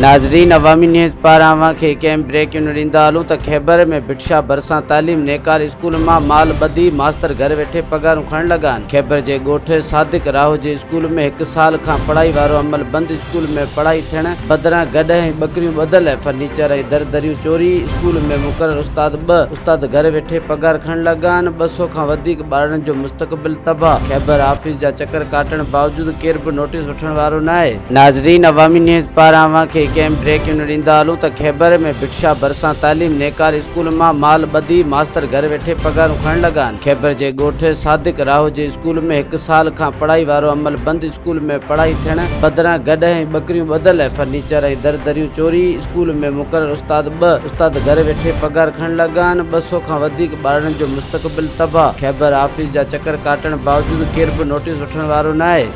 ناظرين عوامي نيوز پاران اوهان کي هڪ اهم بريڪنگ ڏيندا هلون ته خيبر ۾ ڀٽشاهه ڀرسان تعليم نيڪال اسڪول مان مال ٻڌي ماستر گهر ويٺي پگهارون کڻڻ لڳا آهن. خيبر جي ڳوٺ صادق راهو جي اسڪول ۾ هڪ سال کان پڙهائي وارو عمل بند اسڪول ۾ پڙهائي ٿيڻ بدران گڏهه ۽ ٻڪريون ٻڌل فرنيچر ۽ در دريون چوري اسڪول ۾ مقرر استاد ٻه استاد گهر ويٺي پگهار کڻڻ لڳا آهن 200 کان وڌيڪ ٻارڙن جو مستقبل تباهه خيبر آفيس جا چڪر ڪاٽڻ باوجود ڪير به نوٽيس وٺڻ وارو ناهي. ناظرين عوامي نيوز پاران اوهان کي هڪ اهم بريڪنگ ڏيندا هلون ته خيبر ۾ ڀٽشاهه ڀرسان تعليم نيڪال اسڪول مان مال ٻڌي ماستر گهر ويٺي پگهارون کڻڻ لڳا آهن خيبر جي ڳوٺ صادق راهو جي اسڪول ۾ هڪ سال کان پڙهائي وارو عمل بند اسڪول ۾ پڙهائي ٿيڻ بدران گڏهه ۽ ٻڪريون ٻڌل فرنيچر ۽ در دريون چوري اسڪول ۾ مقرر استاد ٻه استاد گهر ويٺي پگهار کڻڻ لڳا آهن 200 کان وڌيڪ ٻارڙن جو مستقبل تباهه خيبر آفيس جا چڪر ڪاٽڻ باوجود ڪير به نوٽيس وٺڻ وارو ناهي.